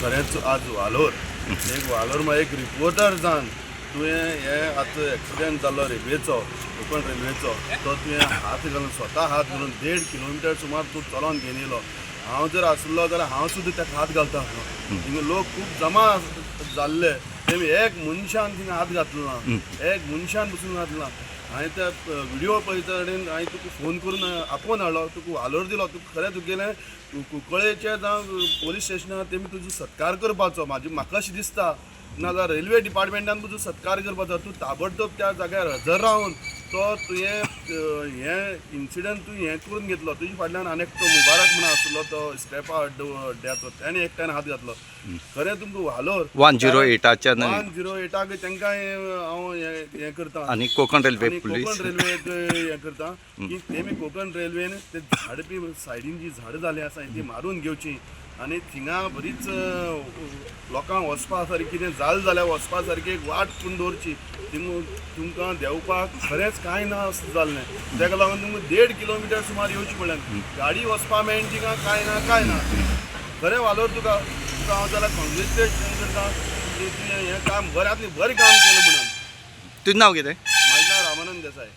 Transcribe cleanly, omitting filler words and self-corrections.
खरेंच आज वालोर, एक वालोर म्हळ्यार एक रिपोर्टर जावन तुवें हे आतां एक्सिडेंट जाल्लो रेल्वेचो, कोंकण रेल्वेचो, तो तुवें हात घालून, स्वता हात घालून 1.5 किलोमिटर सुमार तूं चलोन घेवन येयलो. हांव जर आसलो जाल्यार हांव सुद्दां ताका हात घालता आसलो. थिंगा लोक खूब जमा जाल्ले, तेमी एक मनशान थिंगा हात घातलो ना, एक मनशान पसून घातलो ना. हांवें त्या व्हिडिओ पळयता कडेन हांवें तुका फोन करून आपोवन हाडलो, तुका वालोर दिलो. तुका खरें तुगेलें कुंकळेचे जावं पोलीस स्टेशनार तेमी तुजो सत्कार करपाचो म्हाजी म्हाका अशें दिसता. नाजाल्यार रेल्वे डिपार्टमेंटान तुजो सत्कार करपाचो. तूं ताबडतोब त्या जाग्यार हजर रावन तो तुवें हें इन्सिडंट तूं हें करून घेतलो. तुजे फाटल्यान आनी एकटो मुबारक म्हणून आसलो, तो स्क्रॅपा अड्ड्याचो, तेणें एकट्यान हात घातलो. खरें तुमकां वालोर. 108च्या. 108क तांकां हांव हें हें करता. आनी कोंकण रेल्वे आनी पुलीस. कोंकण रेल्वेक हें करता की तेमी कोंकण रेल्वेन ते झाड बी सायडीन जी झाडां जालीं आसा ती मारून घेवची आनी थिंगा बरीच लोकांक वचपा सारकी कितें जालें जाल्यार वचपा सारकी एक वाट करून दवरची. थिंग तुमकां देंवपाक खरेंच कांय ना अशें जाल्लें. ताका लागून तुमकां 1.5 किलोमिटर सुमार येवचें पडलें. गाडी वचपा मेळना थिंगा, कांय ना, कांय ना. खरें वालोर तुका. तुका हांव जाल्यार कॉंग्रेच्युलेशन करता की तुवें हें काम बऱ्यांतलें बरें काम केलें म्हणून. तुजें नांव कितें? म्हाजें नांव रामानंद देसाय.